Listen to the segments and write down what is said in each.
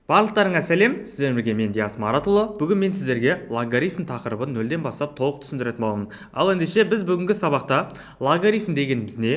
Барлықтарыңа сәлем! Сіздермен бірге мен, Диас Маратұлы. Бүгін мен сіздерге логарифм тақырыбын нөлден бастап толық түсіндіретін боламын. Ал ендеше, біз бүгінгі сабақта логарифм дегеніміз не,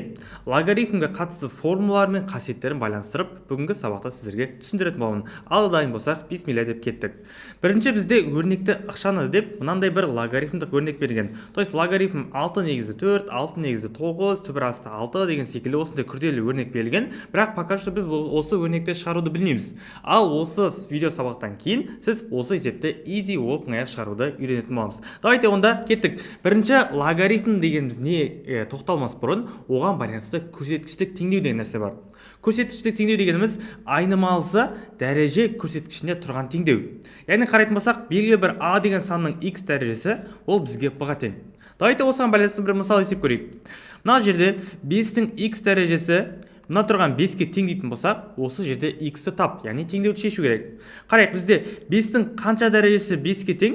логарифмге қатысты формулалар мен қасиеттерін байланыстырып, бүгінгі сабақта сіздерге түсіндіретін боламын. Ал дайын болсақ, бисмилля деп кеттік. Бірінші бізде өрнекті ықшаны деп мынандай бір логарифмдік өрнек берген, то есть логарифм 6 негізі 4, 6 негізі 9, түбір асты 6 деген секілді осындай күрделі өрнек берілген. Бірақ пока что біз осы өрнекті шығаруды білмейміз. Ал осы видео сабақтан кейін сіз осы есепті изи, оп оңай шығаруды үйренетін боламыз. Давайте онда кеттік. Бірінші логарифм дегеніміз не, тоқталмас бұрын оған байланысты көрсеткіштік теңдеу деген нәрсе бар. Көрсеткіштік теңдеу дегеніміз — айнымалысы дәреже көрсеткішінде тұрған теңдеу. Яғни қарайтын болсақ, белгілі бір а деген санның x дәрежесі, ол бізге b-ға тең. Давайте осыған байланысты бір мысал есеп көрейік. Мына жерде 5-тің x дәрежесі мына тұрған 5-ке тең дейтін болсақ, осы жерде x-ті тап, яғни теңдеуді шешу керек. Қарайық, бізде 5-тің қанша дәрежесі 5-ке тең?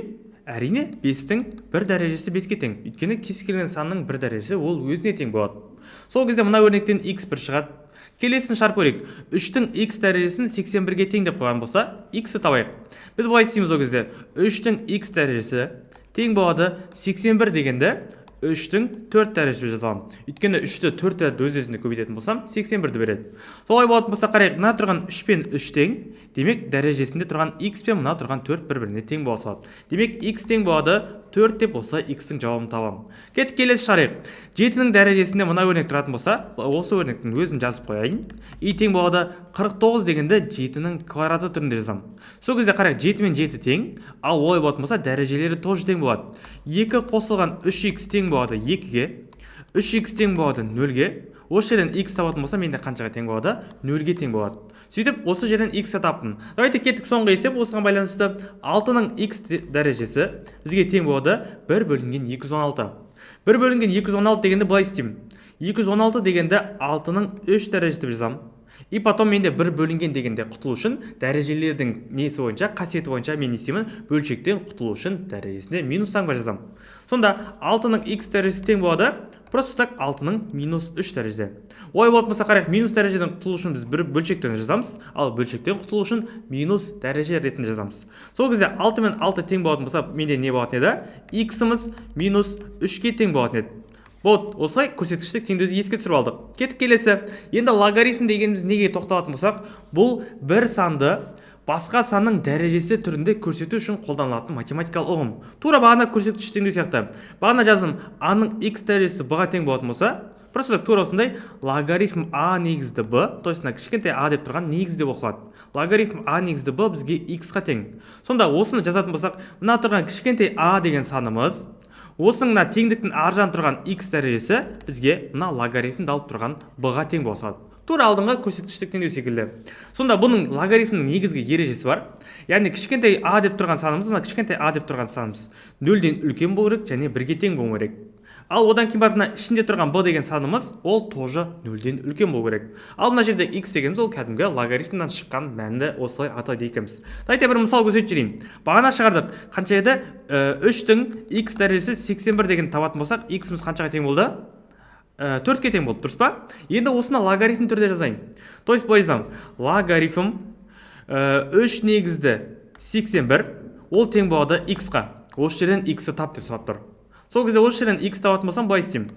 Әрине, 5-тің бір дәрежесі 5-ке тең, өйткені кез келген санның бір дәрежесі ол өзіне тең болады. Сол кезде мына өрнектен x бір шығады. Келесісін шығарып көрейік. 3-тің x дәрежесін 81-ге тең деп қойған болса, x-ті табайық. Біз былай істейміз: ол кезде 3-тің x дәрежесі тең болады 81 дегенді 3-тің 4 дәрежесі деп жаза аламын, өйткені 3-ті 4 рет өз өзіне көбейтетін болсам, 81-ді береді. Солай болатын болса, қарайық, мына тұрған 3 пен 3 тең, демек, дәрежесінде тұрған x пен мына тұрған 4 бір біріне тең бола салады. Демек, x тең болады 4 деп осы x-тің жауабын табамын. Кеттік, келесі шығарайық. 7-нің дәрежесінде мына өрнек тұратын болса, осы өрнектің өзін жазып қояйын. И тең болады 49 дегенді 7-нің квадраты түрінде жазамын. Сол кезде қарайық, 7 мен 7 тең, ал олай болатын болса, дәрежелері тоже тең болады. 2 қосылған 3x тең болады 2-ге, 3x тең болады 0-ге. Осы жерден x табатын болсам, менде қаншаға тең болады? 0-ге тең болады. Сөйтіп, осы жерден x таптым. Давайте кеттік, соңғы есеп осыған байланысты. 6-ның x дәрежесі бізге тең болады 1 бөлінген 216. 1 бөлінген 216 дегенді былай істеймін: 216 дегенді 6-ның 3 дәрежесі деп жазамын. И потом менде бір бөлінген дегенде құтылу үшін, дәрежелердің несі бойынша, қасиеті бойынша мен не істеймін? Бөлшектен құтылу үшін дәрежесіне минус таңба жазамын. Сонда 6-ның x дәрежесі тең болады просто так 6-ның минус 3 дәреже. Олай болатын болса, қарайық, минус дәрежеден құтылу үшін біз бір бөлшектен жазамыз, ал бөлшектен құтылу үшін минус дәреже ретінде жазамыз. Сол кезде 6 мен 6 тең болатын болса, менде не болатын еді? X-іміз минус 3-ке тең болатын еді. Вот осылай көрсеткіштік теңдеуді еске түсіріп алдық. Кеттік, келесі. Енді логарифм дегеніміз неге тоқталатын болсақ, бұл бір санды басқа санның дәрежесі түрінде көрсету үшін қолданылатын математикалық ұғым. Тура бағана көрсеткіш теңдеу сияқты. Бағана жаздым, а-ның x дәрежесі b-ға тең болатын болса, просто тура осындай логарифм а негізді б, то есть мына кішкентай а деп тұрған негіз деп оқылады, логарифм а негізді б бізге x-қа тең. Сонда осыны жазатын болсақ, мына тұрған кішкентай а деген санымыз, осының мына теңдіктің ар жағында тұрған x дәрежесі бізге мына логарифмді алып тұрған b-ға тең бола салады, тура алдыңғы көрсеткіштік теңдеу секілді. Сонда бұның, логарифмнің негізгі ережесі бар, яғни кішкентай а деп тұрған санымыз, мына кішкентай а деп тұрған санымыз нөлден үлкен болу керек және бірге тең болу керек. Ал одан кейін барып мына ішінде тұрған b деген санымыз, ол тоже нөлден үлкен болу керек. Ал мына жерде x дегеніміз, ол кәдімгі логарифмнан шыққан мәнді осылай атайды екенбіз. Давайте бір мысал көрсетіп жіберейін. Бағана шығардық, қанша еді? 3-тің x дәрежесі 81 деген табатын болсақ, x-іміз қаншаға тең болды? 4-ке тең болды, дұрыс па? Енді осыны логарифм түрде жазайын, то есть былай жазамын: логарифм 3 негізді 81, ол тең болады x-қа. Осы жерден x-ті тап деп сұрап тұр. Сол кезде осы жерден x табатын болсам, былай істеймін: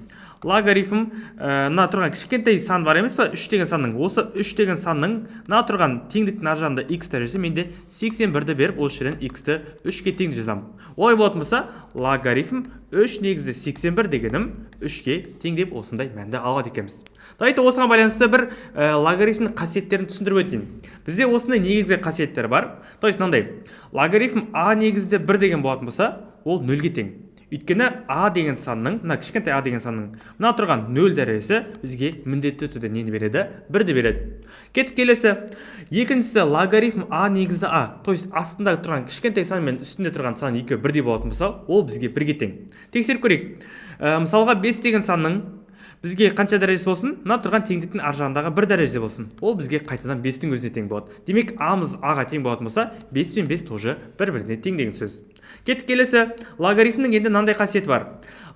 логарифм мына тұрған кішкентай сан бар емес па, үш деген санның, осы үш деген санның мына тұрған теңдіктің ар жағында x дәрежесі менде 81-ді беріп, осы жерден x-ті үшке тең деп жазамын. Олай болатын болса, логарифм үш негізді 81 дегенім үшке тең деп осындай мәнді алады екенбіз. Давайте осыған байланысты бір логарифмнің қасиеттерін түсіндіріп өтейін. Бізде осындай негізгі қасиеттер бар, то есть мынандай: логарифм а негізді бір деген болатын болса, ол нөлге тең, өйткені а деген санның, мына кішкентай а деген санның мына тұрған нөл дәрежесі бізге міндетті түрде нені береді? Бірді береді. Кеттік, келесі. Екіншісі — логарифм а негізі а, то есть астында тұрған кішкентай сан мен үстінде тұрған сан екеуі бірдей болатын болса, ол бізге бірге тең. Тексеріп көрейік. Мысалға, 5 деген санның бізге қанша дәрежесі болсын? Мына тұрған теңдіктің ар жағындағы бір дәреже болсын, ол бізге қайтадан бестің өзіне тең болады. Демек, амыз аға тең болатын болса, 5 пен 5 тоже бір біріне тең деген сөз. Кеттік, келесі. Логарифмнің енді мынандай қасиеті бар: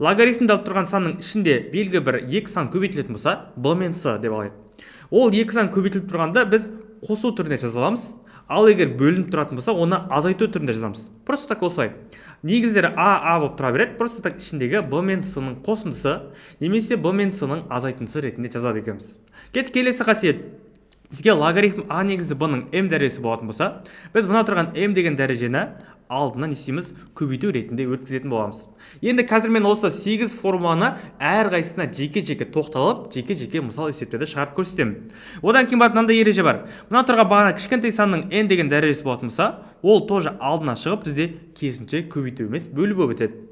логарифмді алып тұрған санның ішінде белгі бір екі сан көбейтілетін болса, б мен с деп алайық, ол екі сан көбейтіліп тұрғанда біз қосу түрінде жаза аламыз. Ал егер бөлініп тұратын болса, оны азайту түрінде жазамыз. Просто так осылай. Негіздері а, а болып тұра береді, просто так ішіндегі б мен с-ның қосындысы немесе б мен с-ның азайтындысы ретінде жазады екенбіз. Кеттік, келесі қасиет. Бізге логарифм а негізі б-ның м дәрежесі болатын болса, біз мына тұрған м деген дәрежені алдына не істейміз? Көбейту ретінде өткізетін боламыз. Енді қазір мен осы 8 формуланы әрқайсысына жеке-жеке тоқталып, жеке-жеке мысал есептерді шығарып көрсетемін. Одан кейін барып мынандай ереже бар. Мына тұрған бағана кішкентай санның n деген дәрежесі болатын болса, ол тоже алдына шығып, бізде керісінше көбейту емес, бөлу болып өтеді.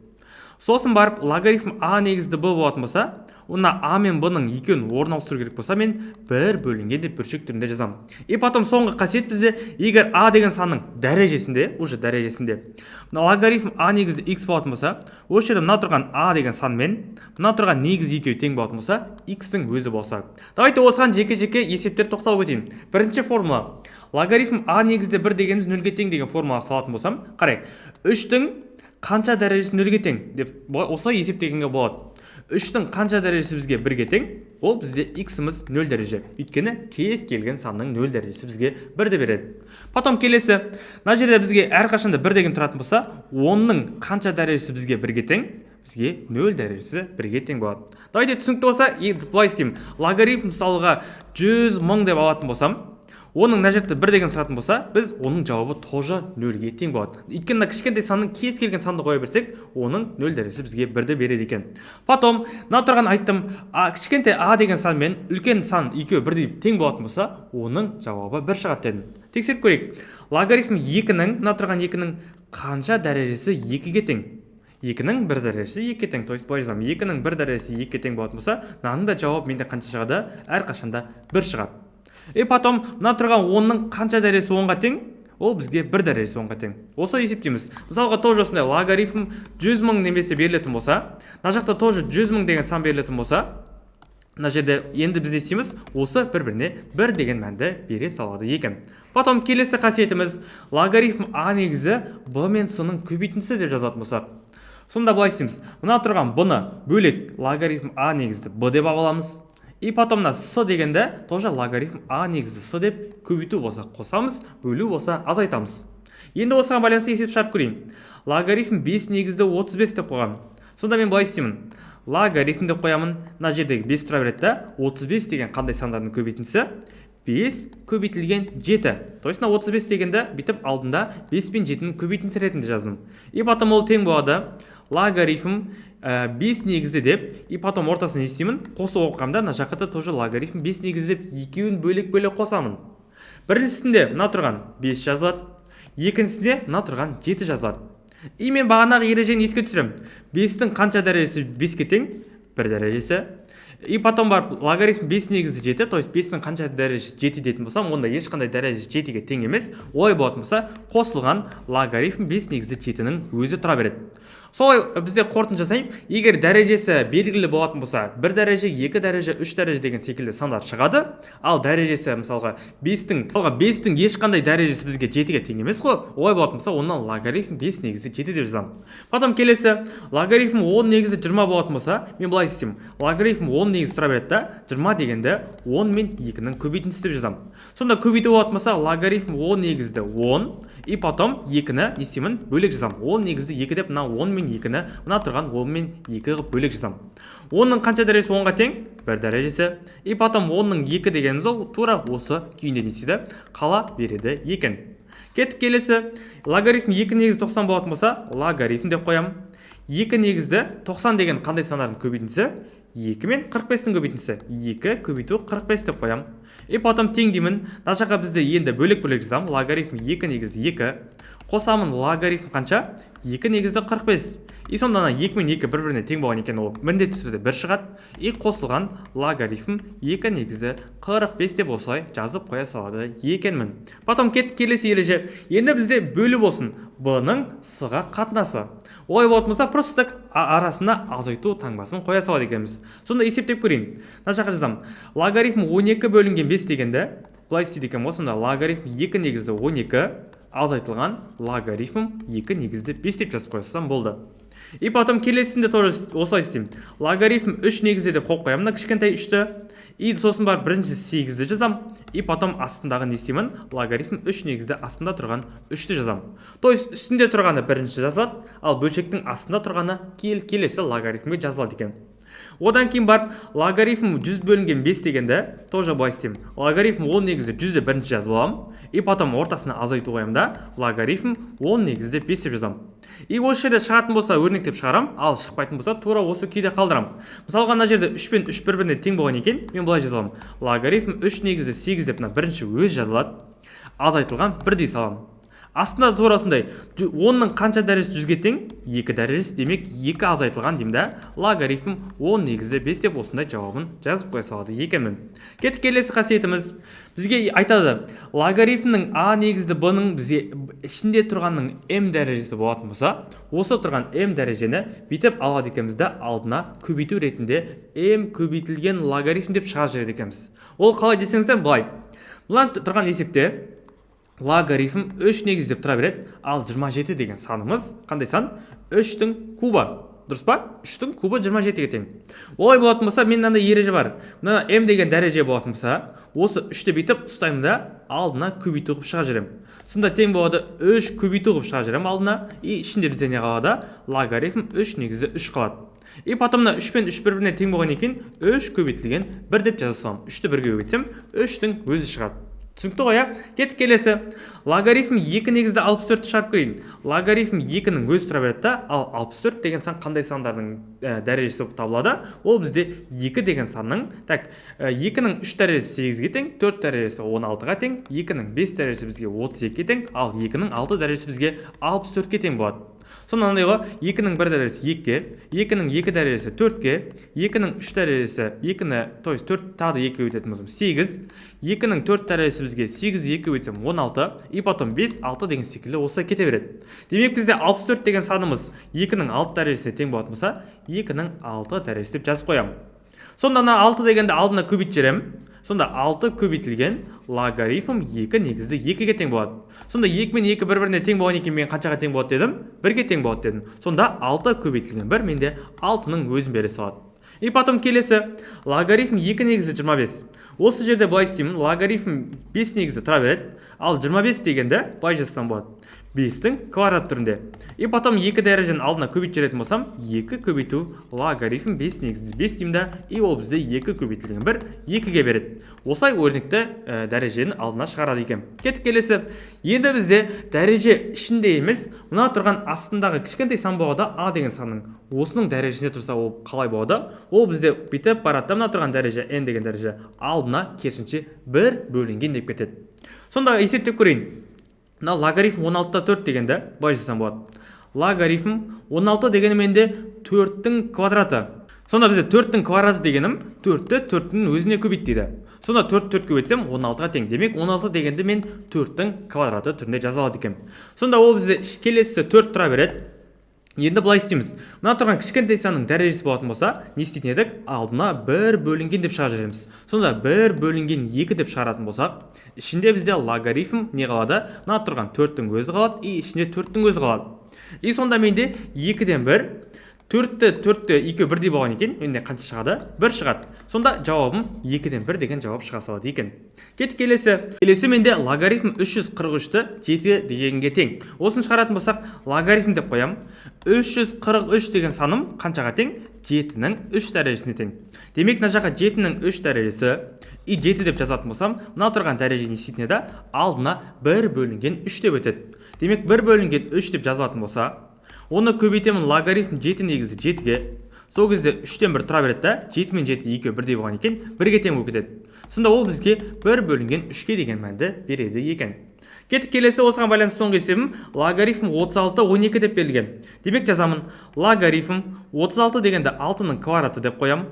Сосын барып логарифм а негізді б болатын болса, онда а мен б-ның екеуін орын ауыстыру керек болса, мен бір бөлінген деп бөлшек түрінде жазамын. И потом соңғы қасиет бізде: егер а деген санның дәрежесінде, уже дәрежесінде мына логарифм а негізді x болатын болса, осы жерде мына тұрған а деген санмен мына тұрған негіз екеуі тең болатын болса, x-тің өзі болса. Давайте осыған жеке-жеке есептер тоқталып өтейін. Бірінші формула: логарифм а негізді бір дегеніміз нөлге тең деген формулаға салатын болсам, қарайық, үштің қанша дәрежесі нөлге тең деп осылай есептегенге болады. Үштің қанша дәрежесі бізге бірге тең? Ол бізде x-іміз нөл дәреже, өйткені кез келген санның нөл дәрежесі бізге бірді береді. Потом келесі, мына жерде бізге әрқашанда бір деген тұратын болса, онның қанша дәрежесі бізге бірге тең? Бізге нөл дәрежесі бірге тең болады. Давайте, түсінікті болса, былай істеймін: логарифм, мысалға, 100 000 деп алатын болсам, оның мына жерде бір деген тұратын болса, біз оның жауабы тоже нөлге тең болады, өйткені мына кішкентай санның кез келген санды қоя берсек, оның нөл дәрежесі бізге бірді береді екен. Потом мына тұрған айттым, а кішкентай а деген сан мен үлкен сан екеуі бірдей тең болатын болса, оның жауабы бір шығады дедім. Тексеріп көрейік. Логарифм екінің, мына тұрған екінің қанша дәрежесі екіге тең? Екінің бір дәрежесі екіге тең, то есть былай жазамын: екінің бір дәрежесі екіге тең болатын болса, мынаның да жауабы менде қанша шығады? Әрқашанда бір шығады. И потом мына тұрған онның қанша дәрежесі онға тең? Ол бізге бір дәрежесі онға тең. Осылай есептейміз. Мысалға, тоже осындай логарифм 100 000 немесе берілетін болса, мына жақта тоже 100 000 деген сан берілетін болса, мына жерде енді біз не істейміз? Осы бір біріне бір деген мәнді бере салады екен. Потом келесі қасиетіміз: логарифм а негізі б мен с-ның көбейтіндісі деп жазатын болсақ, сонда былай істейміз: мына тұрған б-ны бөлек логарифм а негізді б деп алып аламыз. И потом мына с дегенді тоже логарифм а негізді с деп көбейту болса қосамыз, бөлу болса азайтамыз. Енді осыған байланысты есеп шығарып көрейін. Логарифм 5 негізді 35 деп қойғанмын. Сонда мен былай істеймін: логарифм деп қоямын, мына жердегі 5 тұра береді да, 35 деген қандай сандардың көбейтіндісі? 5 көбейтілген 7. То есть мына 35 дегенді бүйтіп алдында 5 пен 7-нің көбейтіндісі ретінде жаздым. И потом ол тең болады логарифм 5 негізді деп, и потом ортасына не істеймін? Қосу оқығанда да, мына жаққа да тоже логарифм 5 негізді деп екеуін бөлек бөлек қосамын. Біріншісінде мына тұрған 5 жазылады, екіншісінде мына тұрған 7 жазылады. И мен бағанағы ережені еске түсіремін: 5-тің қанша дәрежесі 5-ке тең? Бір дәрежесі. И потом барып логарифм 5 негізді 7, то есть 5-тің қанша дәрежесі 7 дейтін болсам, онда ешқандай дәрежесі 7-ге тең емес. Олай болатын болса, қосылған логарифм 5 негізді 7-нің өзі тұра береді. Солай бізде қорытынды жасаймын: егер дәрежесі белгілі болатын болса, бір дәреже, екі дәреже, үш дәреже деген секілді сандар шығады. Ал дәрежесі, мысалға, бестің, мысалға, бестің ешқандай дәрежесі бізге жетіге тең емес қой. Олай болатын болса, онан логарифм бес негізі жеті деп жазамын. Потом келесі: логарифм 10 негізі 20 болатын болса, мен былай істеймін: логарифм 10 негізі тұра береді да, 20 дегенді 10 мен екінің көбейтіндісі деп жазамын. Сонда көбейту болатын болса, логарифм 10 негізді 10, и потом екіні не істеймін? Бөлек жазамын. 10 негізді екі деп мына 10 мен екіні мына тұрған 10 мен екі қылып бөлек жазамын. Онның қанша дәрежесі онға тең? Бір дәрежесі. И потом онның екі дегеніміз ол тура осы күйінде не істейді? Қала береді екен. Кеттік, келесі: логарифм екі негізі 90 болатын болса, логарифм деп қоямын. Екі негізді 90 деген қандай сандардың көбейтіндісі? Екі мен 45-тің көбейтіндісі. Екі көбейту 45 деп қоямын. И потом тең деймін. Мына жаққа бізде енді бөлек бөлек жазамын: логарифм екі негізі екі, қосамын логарифм қанша? Екі негізді 45. И сонда ана екі мен екі бір біріне тең болған екен, ол міндетті түрде бір шығады. И қосылған логарифм екі негізді 45 деп осылай жазып қоя салады екенмін. Потом кеттік, келесі ереже. Енді бізде бөлу болсын, б ның с ға қатынасы. Олай болатын болса, просто так арасына азайту таңбасын қоя салады екенбіз. Сонда есептеп көрейін. Мына жаққа жазамын: логарифм 12 бөлінген 5 дегенді былай істейді екенмін ғой. Сонда логарифм екі негізді 12 азайтылған логарифм екі негізді 5 деп жазып қоя салсам болды. И потом келесісінде тоже осылай істеймін: логарифм 3 негізде деп қойып қоямын мына кішкентай 3-ті. И сосын барып бірінші 8-ді жазамын. И потом астындағы не істеймін? Логарифм 3 негізде астында тұрған 3-ті жазамын. То есть үстінде тұрғаны бірінші жазылады, ал бөлшектің астында тұрғаны келесі логарифмге жазылады екен. Одан кейін барып логарифм 100 бөлінген 5 дегенді тоже былай істеймін: логарифм 10 негізде 100-ді бірінші жазып аламын. И потом ортасына азайту қоямын да, логарифм 10 негізде 5 деп жазамын. И осы жерде шығатын болса, өрнектеп шығарамын, ал шықпайтын болса, тура осы күйде қалдырамын. Мысалға, мына жерде 3 пен 3 бір біріне тең болған екен, мен былай жаза аламын: логарифм 3 негізде 8 деп мына бірінші өзі жазылады, азайтылған 1 дей саламын. Астында да тура осындай: 10-ның қанша дәрежесі 100-ге тең? Екі дәрежесі. Демек, екі азайтылған деймін да, логарифм 10 негізі 5 деп осындай жауабын жазып қоя салады екенмін. Кеттік, келесі қасиетіміз бізге айтады: логарифмнің а негізді б-ның бізге ішінде тұрғанның м дәрежесі болатын болса, осы тұрған м дәрежені бүйтіп алады екенбіз да, алдына көбейту ретінде м көбейтілген логарифм деп шығарып жібереді екенбіз. Ол қалай десеңіздер, былай: мына тұрған есепте логарифм 3 негіз деп тұра береді, ал 27 деген санымыз қандай сан? 3-тің кубы, дұрыс па? 3-тің кубы 27-ге тең. Олай болатын болса, мен мынандай ереже бар: мына м деген дәреже болатын болса, осы 3-ті бүйтіп ұстаймын да, алдына көбейту қылып шығарып жіберемін. Сонда тең болады 3 көбейту қылып шығарып жіберемін алдына. И ішінде бізде не қалады? Логарифм 3 негізі 3 қалады. И потом мына 3 пен 3 бір біріне тең болғаннан кейін, 3 көбейтілген 1 деп жаза саламын. 3-ті бірге көбейтсем, 3-тің өзі шығады. Түсінікті ғой, иә? Кеттік, келесі: логарифм 2 негізді 64-ті шығарып көрейін. Логарифм 2-нің өзі тұра береді да, ал 64 деген сан қандай сандардың дәрежесі болып табылады? Ол бізде 2 деген санның. Так, 2-нің 3 дәрежесі 8-ге тең, 4 дәрежесі 16-ға тең, 2-нің 5 дәрежесі бізге 32-ге тең, ал 2-нің 6 дәрежесі бізге 64-ке тең болады. Сонда мынандай ғой: 2-нің 1 дәрежесі 2-ге, 2-нің 2 дәрежесі 4-ке, 2-нің 3 дәрежесі 2-ні, то есть 4 тағы да 2 көбейтетін болсам, 8, 2-нің 4 дәрежесі бізге 8 2 көбейтсем, 16, и потом 5, 6 деген секілді осылай кете береді. Демек, бізде 64 деген санымыз 2-нің 6 дәрежесіне тең болатын болса, 2-нің 6 дәрежесі деп жазып қоямын. Сонда мына 6 дегенді алдына көбейтіп жіберемін. Сонда 6 көбейтілген логарифм 2 негізді 2-ге тең болады. Сонда 2 мен 2 бір біріне тең болған екен, мен қаншаға тең болады дедім? Бірге тең болады дедім. Сонда 6 көбейтілген 1 менде 6-ның өзін бере салады. И потом келесі: логарифм 2 негізі 25. Осы жерде былай істеймін: логарифм 5 негізі тұра береді, ал 25 дегенді былай жазсам болады: 5-тің квадрат түрінде. И потом екі дәреженің алдына көбейтіп жіберетін болсам, 2 көбейту логарифм 5 негізінде 5 деймін да, и ол бізде 2 көбейтілген 1 2-ге береді. Осылай өрнекті дәреженің алдына шығарады екен. Кеттік, келесі. Енді бізде дәреже ішінде емес, мына тұрған астындағы кішкентай сан болады, а деген санның. Осының дәрежесінде тұрса, ол қалай болады? Ол бізде бүйтіп барады да, мына тұрған дәреже, n деген дәреже, алдына керісінше 1 бөлінген деп кетеді. Сонда есептеп көрейін: мына логарифм 16-да 4 дегенді былай жазсам болады: логарифм 16 дегенім менде 4-тің квадраты. Сонда бізде 4-тің квадраты дегенім 4-ті 4-тің өзіне көбейт дейді. Сонда 4 4 көбейтсем, 16-ға тең. Демек, 16 дегенді мен 4-тің квадраты түрінде жаза алады екенмін. Сонда ол бізде келесісі 4 тұра береді. Енді былай істейміз: мына тұрған кішкентай санның дәрежесі болатын болса, не істейтін едік? Алдына бір бөлінген деп шығарып жібереміз. Сонда бір бөлінген екі деп шығаратын болсақ, ішінде бізде логарифм не қалады? Мына тұрған төрттің өзі қалады, и ішінде төрттің өзі қалады. И сонда менде екіден бір, төртті төртті екеуі бірдей болған екен, менде қанша шығады? Бір шығады. Сонда жауабым екіден бір деген жауап шыға салады екен. Кеттік, келесі. Келесі менде логарифм 343-ті жеті дегенге тең. Осыны шығаратын болсақ, логарифм деп қоямын. 343 деген саным қаншаға тең? Жетінің үш дәрежесіне тең. Демек, мына жаққа жетінің үш дәрежесі и жеті деп жазатын болсам, мына тұрған дәреже не істейтін еді? Алдына бір бөлінген үш деп өтеді. Демек, бір бөлінген үш деп жазылатын болса, оны көбейтемін логарифм жеті негізі жетіге. Сол кезде үштен бір тұра береді да, жеті мен жеті екеуі бірдей болған екен, бірге тең болып кетеді. Сонда ол бізге бір бөлінген үшке деген мәнді береді екен. Кеттік, келесі. Осыған байланысты соңғы есебім: логарифм 36 12 деп берілген. Демек, жазамын: логарифм 36 дегенді алтының квадраты деп қоямын.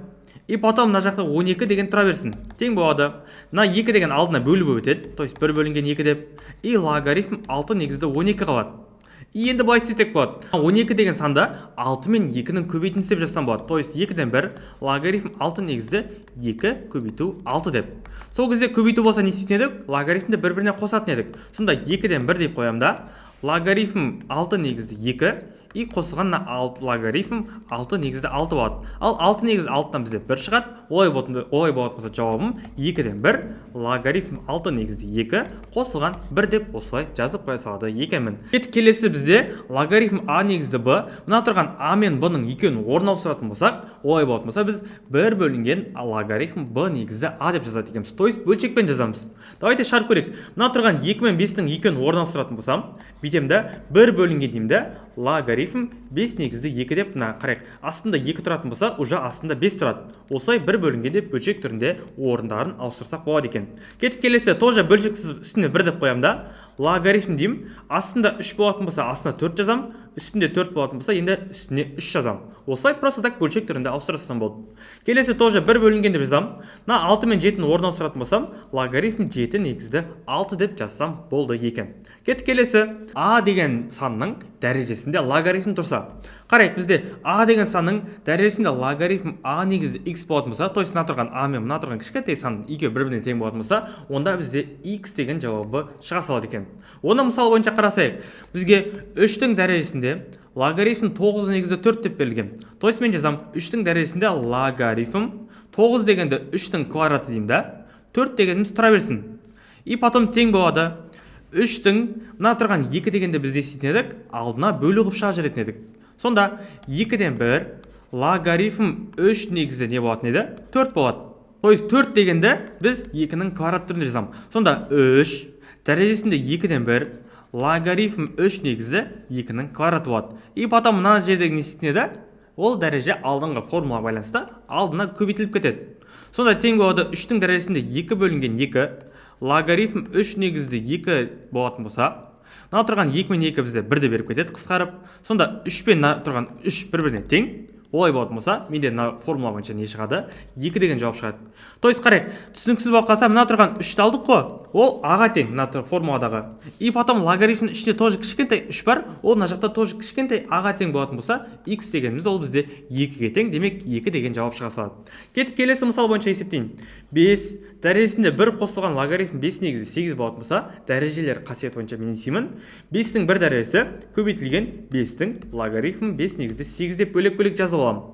И потом мына жақта 12 деген тұра берсін, тең болады. Мына 2 деген алдына бөліп өтеді, то есть бір бөлінген 2 деп. И логарифм 6 негізді 12 қалады. И енді былай істесек болады: 12 деген санда 6 мен 2-нің көбейтіндісі деп жазсам болады, то есть 2-ден 1 логарифм 6 негізді 2 көбейту 6 деп. Сол кезде көбейту болса, не істейтін едік? Логарифмді бір біріне қосатын едік. Сонда 2-ден 1 деп қоямын да, логарифм 6 негізді 2. И қосылған мына 6 логарифм 6 негізді 6 болады. Ал 6 негізді 6-дан бізде 1 шығады. Олай болатын болса, жауабым 2-ден 1 логарифм 6 негізді 2 қосылған 1 деп осылай жазып қоя салады екенмін. Кеттік, келесі бізде логарифм а негізді б. Мына тұрған а мен б-ның екеуін орын ауыстыратын болсақ, олай болатын болса, біз 1 бөлінген логарифм б негізді а деп жазады екенбіз. То есть бөлшекпен жазамыз. Давайте шығарып көрейік. Мына тұрған 2 мен 5-тің екеуін орын ауыстыратын болсам, бүйтемін да, 1 бөлінген деймін да, логарифм 5 негізді 2 деп. Мына қарайық, астында 2 тұратын болса, уже астында 5 тұрады. Осылай 1 бөлінген деп бөлшек түрінде орындарын ауыстырсақ болады екен. Кеттік, келесі тоже бөлшексіз үстіне 1 деп қоямын да, логарифм деймін. Астында 3 болатын болса, астына 4 жазамын, үстінде 4 болатын болса, енді үстіне 3 жазамын. Осылай просто так бөлшек түрінде ауыстыра салсам болды. Келесі тоже 1 бөлінген деп жазамын. Мына 6 мен 7-ні орын ауыстыратын болсам, логарифм 7 негізді 6 деп жазсам болды екен. Кеттік, келесі а деген санның дәрежесінде логарифм тұрса. Қарайық, бізде а деген санның дәрежесінде логарифм а негізді x болатын болса, то есть мына тұрған а мен мына тұрған кішкентай сан екеуі бір біріне тең болатын болса, онда бізде x деген жауабы шыға салады екен. Оны мысал бойынша қарасайық. Бізге 3-тің дәрежесінде логарифм 9 негізді 4 деп берілген. То есть мен жазамын, 3-тің дәрежесінде логарифм 9 дегенді 3-тің квадраты деймін да, 4 дегеніміз тұра берсін. И потом тең болады 3-тің мына тұрған 2 дегенде біз не істейтін едік? Алдына бөлу қылып шыға жіберетін едік. Сонда 2-ден 1 логарифм 3 негізі не болатын еді? 4 болады. То есть 4 дегенді біз 2-нің квадрат түрінде жазамыз. Сонда 3 дәрежесінде 2-ден 1 логарифм 3 негізі 2-нің квадраты болады. И потом мына жердегі не істейтін еді? Ол дәреже алдыңғы формулаға байланысты алдына көбейтіліп кетеді. Сонда тең болады 3-тің дәрежесінде 2 бөлінген 2 логарифм 3 негізді 2 болатын болса, мына тұрған 2 мен 2 бізде 1-ді беріп кетеді қысқарып. Сонда 3 пен мына тұрған 3 бір біріне тең. Олай болатын болса, менде мына формула бойынша не шығады? 2 деген жауап шығады. То есть қарайық, түсініксіз болып қалса, мына тұрған 3-ті алдық қой, ол а-ға тең мына формуладағы. И потом логарифмнің ішінде тоже кішкентай 3 бар, ол мына жақта тоже кішкентай а-ға тең болатын болса, x дегеніміз ол бізде 2-ге тең, демек 2 деген жауап шыға салады. Кеттік, келесі мысал бойынша есептейін. 5 дәрежесінде 1 қосылған логарифм 5 негізі 8 болатын болса, дәрежелер қасиеті бойынша мен не істеймін? 5-тің бір дәрежесі көбейтілген 5-тің логарифм 5 негізді 8 деп бөлек-бөлек жазып аламын.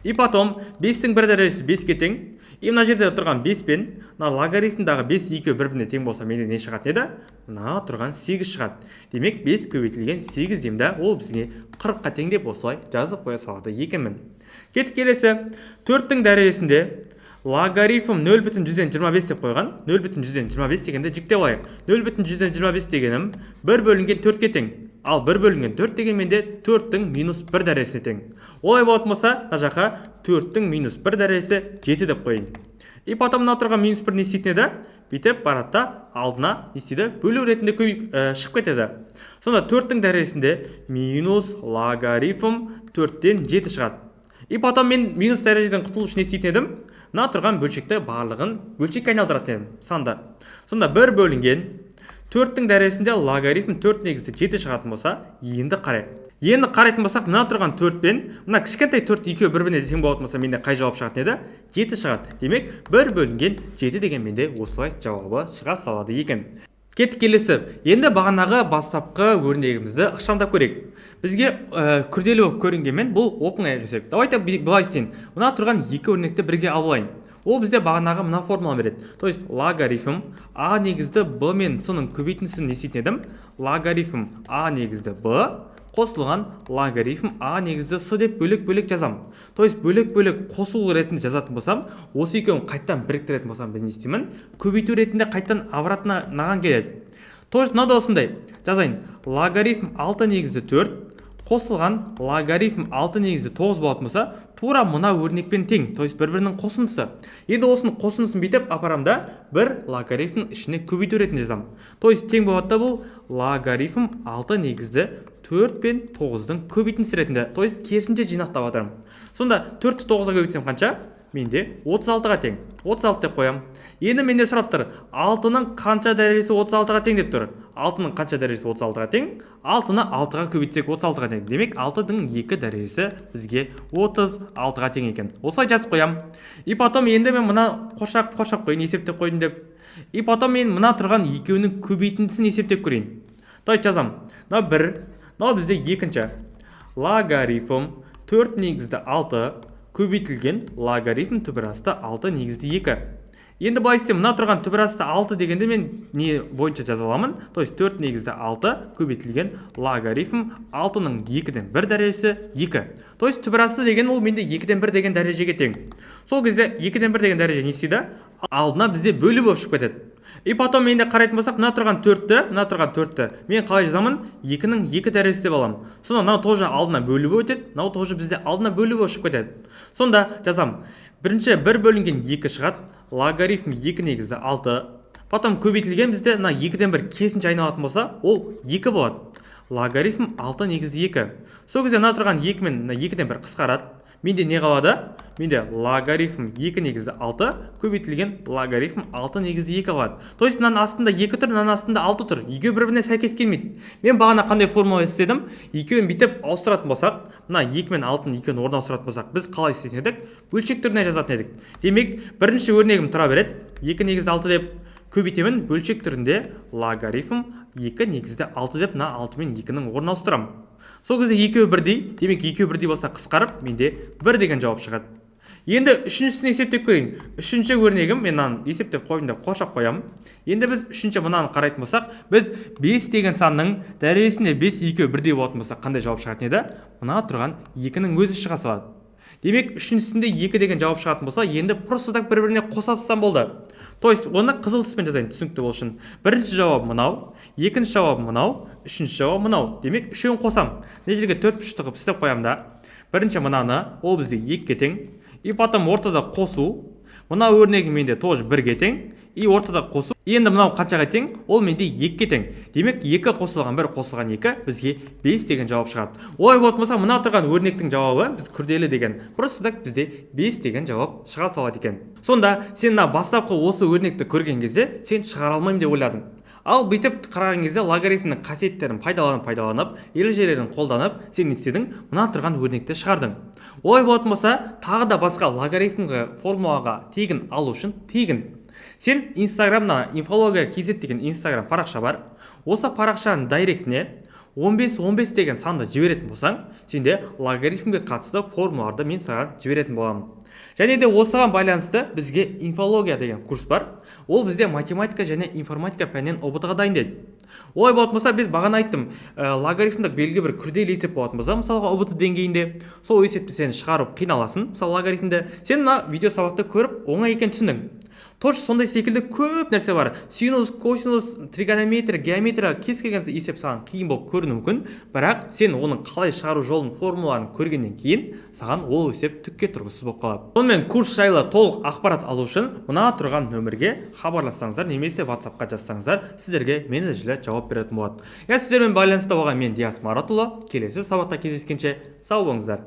И потом 5-тің бір дәрежесі 5-ке тең. И мына жерде тұрған 5 пен мына логарифмдағы 5 екеуі бір біріне тең болса, менде не шығатын еді? Мына тұрған 8 шығады. Демек 5 көбейтілген 8 деймін да, ол бізге 40-қа тең деп осылай жазып қоя салады екенмін. Кеттік, келесі 4-тің дәрежесінде логарифм 0,25 деп қойған. 0,25 дегенде жіктеп алайық. 0,25 дегенім 1 бөлінген 4-ке тең. Ал 1 бөлінген 4 деген менде 4-тің минус 1 дәрежесіне тең. Олай болатын болса, мына жаққа 4-тің минус 1 дәрежесі 7 деп қояйын. И потом мына тұрған минус 1 не істейтін еді? Бүйтіп барады да, алдына не істейді? Бөлу ретінде шығып кетеді. Сонда 4-тің дәрежесінде минус логарифм 4-тен 7 шығады. И потом мен минус дәрежеден құтылу үшін не істейтін едім? Мына тұрған бөлшекті барлығын бөлшекке айналдыратын едім санды. Сонда 1 бөлінген 4-тің дәрежесінде логарифм 4 негізді 7 шығатын болса, енді қарайық. Енді қарайтын болсақ, мына тұрған 4 пен мына кішкентай 4 екеуі бір біріне тең болатын болса, менде қай жауап шығатын еді? 7 шығады. Демек 1 бөлінген 7 деген менде осылай жауабы шыға салады екен. Кеттік, келесі. Енді бағанағы бастапқы өрнегімізді ықшамдап көрейік. Бізге күрделі болып көрінгенмен, бұл оп-оңай есеп. Давайте былай істейін. Мына тұрған екі өрнекті бірге алып алайын. Ол бізде бағанағы мына формуланы береді. То есть логарифм а негізді б мен с-ның көбейтіндісін не істейтін едім? Логарифм а негізді б қосылған логарифм а негізді с деп бөлек-бөлек жазамын. То есть бөлек-бөлек қосу ретінде жазатын болсам, осы екеуін қайтадан біріктіретін болсам, мен не істеймін? Көбейту ретінде қайтадан обратно мынаған келеді. Тоже мынау да осындай. Жазайын. Логарифм 6 негізді 4 қосылған логарифм 6 негізді 9 болатын болса, тура мына өрнекпен тең, то есть бір-бірінің қосындысы. Енді осының қосындысын бүйтіп апарамын да, бір логарифмнің ішіне көбейту ретінде жазамын. То есть тең болады да бұл логарифм 6 негізді 4 пен 9-дың көбейтіндісі ретінде, то есть керісінше жинақтап жатырмын. Сонда 4-ті 9-ға көбейтсем қанша? Менде 36-ға тең. 36 деп қоямын. Енді менде сұрап тұр, 6-ның қанша дәрежесі 36-ға тең деп тұр. 6-ның қанша дәрежесі 36-ға тең? 6-ны 6-ға көбейтсек 36-ға тең. Демек 6-дың 2 дәрежесі бізге 36-ға тең екен. Осылай жазып қоямын. И потом енді мен мына қоршап қоршап қояйын, есептеп қойдым деп. И потом мен мына тұрған екеуінің көбейтіндісін есептеп көрейін. Давайте жазамын. Мынау 1, мынау бізде екінші. Логарифм 4 негізді 6 көбейтілген логарифм түбір асты 6 негізді 2. Енді былай істеймін, мына тұрған түбір асты 6 дегенде мен не бойынша жаза аламын? То есть 4 негізді 6 көбейтілген логарифм 6-ның 2-ден 1 дәрежесі 2. То есть түбір асты деген ол менде 2-ден 1 деген дәрежеге тең. Сол кезде 2-ден 1 деген дәреже не істейді? Алдына бізде бөлу болып шығып кетеді. И потом енді қарайтын болсақ, мына тұрған 4-ті, мына тұрған 4-ті мен қалай жазамын? 2-нің 2 дәрежесі деп аламын. Сонда мынау тоже алдына бөлу болып өтеді, мынау тоже бізде алдына бөлу болып шығып кетеді. Сонда жазамын. Бірінші 1 бөлінген 2 шығады, логарифм 2 негізі 6. Потом көбейтілген бізде мына 2-ден 1 керісінше айналатын болса, ол 2 болады. Логарифм 6 негізі 2. Сол кезде мына тұрған 2 мен мына 2-ден 1 қысқарады. Менде не қалады? Менде логарифм 2 негізі 6 көбейтілген логарифм 6 негізі 2 қалады. То есть мынаның астында 2 тұр, мынаның астында 6 тұр. Екеуі бір-біріне сәйкес келмейді. Мен бағана қандай формула істедім? Екеуін бүйтіп ауыстыратын болсақ, мына 2 мен 6-ның екеуін орнына ауыстыратын болсақ, біз қалай істейтін едік? Бөлшек түріне жазатын едік. Демек, бірінші өрнегім тұра береді. 2 негізі 6 деп көбейтемін, бөлшек түрінде логарифм 2 негізді 6 деп мына 6 мен 2-нің орнына ауыстырамын. Сол кезде екеуі бірдей, демек екеуі бірдей болса қысқарып, менде 1 деген жауап шығады. Енді үшіншісін есептеп көрейін. Үшінші өрнегім, мен мынаны есептеп қойдым деп қоршап қоямын. Енді біз үшінші мынаны қарайтын болсақ, біз 5 деген санның дәрежесінде 5 екеуі бірдей болатын болса, қандай жауап шығатын еді? Мына тұрған 2-нің өзі шыға салады. Демек, үшіншісінде 2 деген жауап шығатын болса, енді просто так бір-біріне қоса салсам болды. То есть оны қызыл түспен жазайын, түсінікті болу үшін. Бірінші жауап мынау, екінші жауап мынау, үшінші жауап мынау. Демек, үшеуін қосам. Мына жерге төрт бұрышты қылып істеп қоямын да. Бірінші мынаны, ол бізде 2-ге тең. И потом ортада қосу. Мына өрнегім менде тоже 1-ге тең. И ортада қосу. Енді мынау қаншаға тең? Ол менде 2-ге тең. Демек, 2 қосылған 1 қосылған 2 бізге 5 деген жауап шығады. Олай болатын болса, мына тұрған өрнектің жауабы біз күрделі деген. Просто так бізде 5 деген жауап шыға салады екен. Сонда сен мына бастапқы осы өрнекті көрген кезде сен шығара алмаймын деп ойладың. Ал бүйтіп қараған кезде логарифмнің қасиеттерін пайдаланып, ережелерін қолданып, сен не істедің? Мына тұрған өрнекті шығардың. Олай болатын болса, тағы да басқа логарифмге формулаға тегін алу үшін тегін. Сен Инстаграмна инфология kz деген Инстаграм парақша бар. Осы парақшаның директіне 15-15 деген санды жіберетін болсаң, сенде логарифмге қатысты формулаларды мен саған жіберетін боламын. Және де осыған байланысты бізге инфология деген курс бар. Ол бізде математика және информатика пәнінен ҰБТ-ға дайындайды. Олай болатын болса, біз бағана айттым, логарифмдік белгі бір күрделі есеп болатын болса, мысалға ҰБТ деңгейінде сол есепті сен шығарып қиналасың, мысалы логарифмді. Сен мына видео сабақты көріп оңай екенін түсіндің. Тоже сондай секілді көп нәрсе бар. Синус, косинус, тригонометрия, геометрия, кез келген есеп саған қиын болып көрінуі мүмкін, бірақ сен оның қалай шығару жолын, формулаларын көргеннен кейін саған ол есеп түкке тұрғысыз болып қалады. Сонымен, курс жайлы толық ақпарат алу үшін мына тұрған нөмірге хабарлассаңыздар немесе WhatsAppқа жазсаңыздар, сіздерге менеджерлер жауап беретін болады. Иә, сіздермен байланыста болған мен, Диас Маратұлы. Келесі сабақта кездескенше сау болыңыздар.